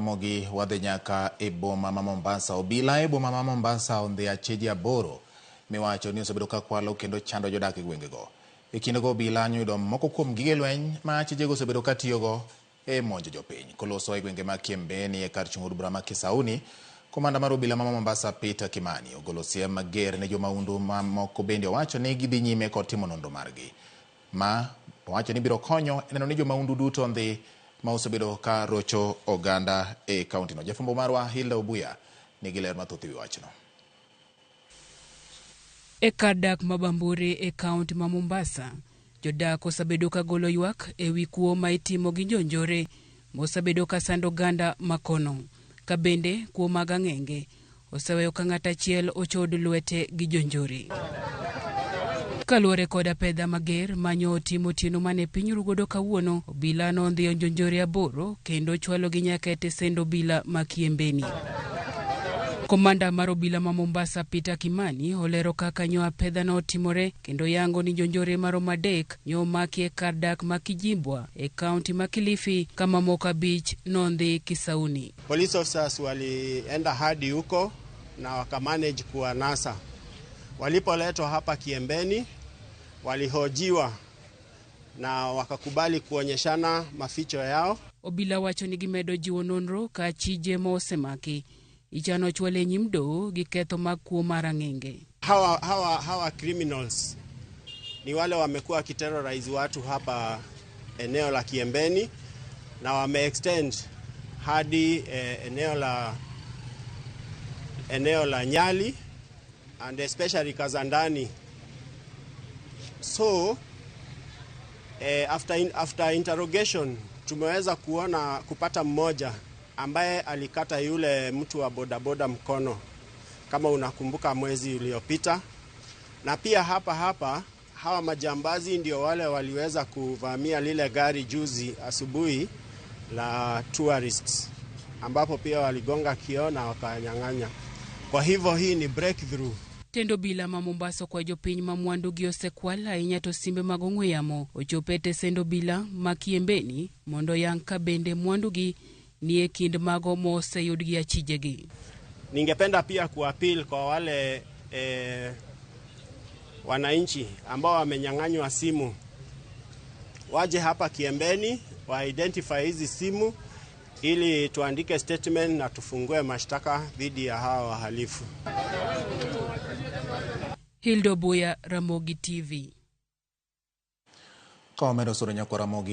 Ramogi wadhi nyaka e boma ma Mombasa. Obila e boma ma Mombasa ondhi acheje 8 miwacho ni osebedo ka kwalo kendo chando jodak e gwengego. E kindego obila noyudo moko kuom gige lweny ma achijego osebedo ka tiyogo e monjo jopiny. Koloso e gwenge mag Kiembeni e kar chung' od bura ma Kisauni, komanda mar obila ma Mombasa Peter Kimani ogolo siem mager ne jomahundu mamoko bende owacho ni gidhi nyime kod timo nonro margi. Ma owacho ni biro konyo e neno ni jomahundu duto ondhi ma osebedo ka rocho oganda e kaunti no. Jafwambo marwa Hilda Obuya nigi ler mathoth e wi wachno. E kar dak ma Bamburi e kaunti ma Mombasa, jodak osebedo ka golo ywak e wi kuo ma itimo gi jonjore mosebedo ka sando oganda ma kono. Ka bende kuo mag ang'enge oseweyo ka ng'at achiel ochod lwete gi jonjore. Kaluwore kod apedha mager manyo otimo otieno mane piny orugodo kawuono, obila nondhiyo jonjore 8 kendo chwalogi nyaka e tesend obila ma Kiembeni. Komanda mar obila ma Mombasa Peter Kimani olero kaka nyo apedha no otimore kendo yango ni jonjore maromo 3 nyo omaki e kar dak ma Kijimbwa e kaunti ma Kilifi kama moko 5 nondhi Kisauni. Police officers walienda hadi huko na wakamanage kuwanasa. Walipoletwa hapa Kiembeni walihojiwa na wakakubali kuonyeshana maficho yao. Obila wacho ni gimedo jiwo nonro ka achije ma osemaki ichano chwale nyim doho gi ketho mag kuo mar ang'enge. Hawa criminals ni wale wamekuwa wakiterrorize watu hapa eneo la Kiembeni na wame-extend hadi eneo la Nyali and especially Kazandani. So after interrogation tumeweza kupata mmoja ambaye alikata yule mtu wa bodaboda mkono kama unakumbuka mwezi uliopita. Na pia hapa hapa hawa majambazi ndio wale waliweza kuvamia lile gari juzi asubuhi la tourists, ambapo pia waligonga kioo na wakanyang'anya. Kwa hivyo hii ni breakthrough. Tendo obila ma Mombasa kwa jopiny ma mwandu gi osekwal ahinya to simbe mag ong'we yamo ochopo e tesend obila ma Kiembeni mondo yang ka bende mwandu gi ni e kind mago moseyud gi achijegi. Ningependa pia kuappeal kwa wale wananchi ambao wamenyang'anywa simu waje hapa Kiembeni wa identify hizi simu ili tuandike statement na tufungue mashtaka dhidi ya hawa wahalifu. Hilda Obuya, Ramogi TV. Kawamedo suro nyakwa Ramogi.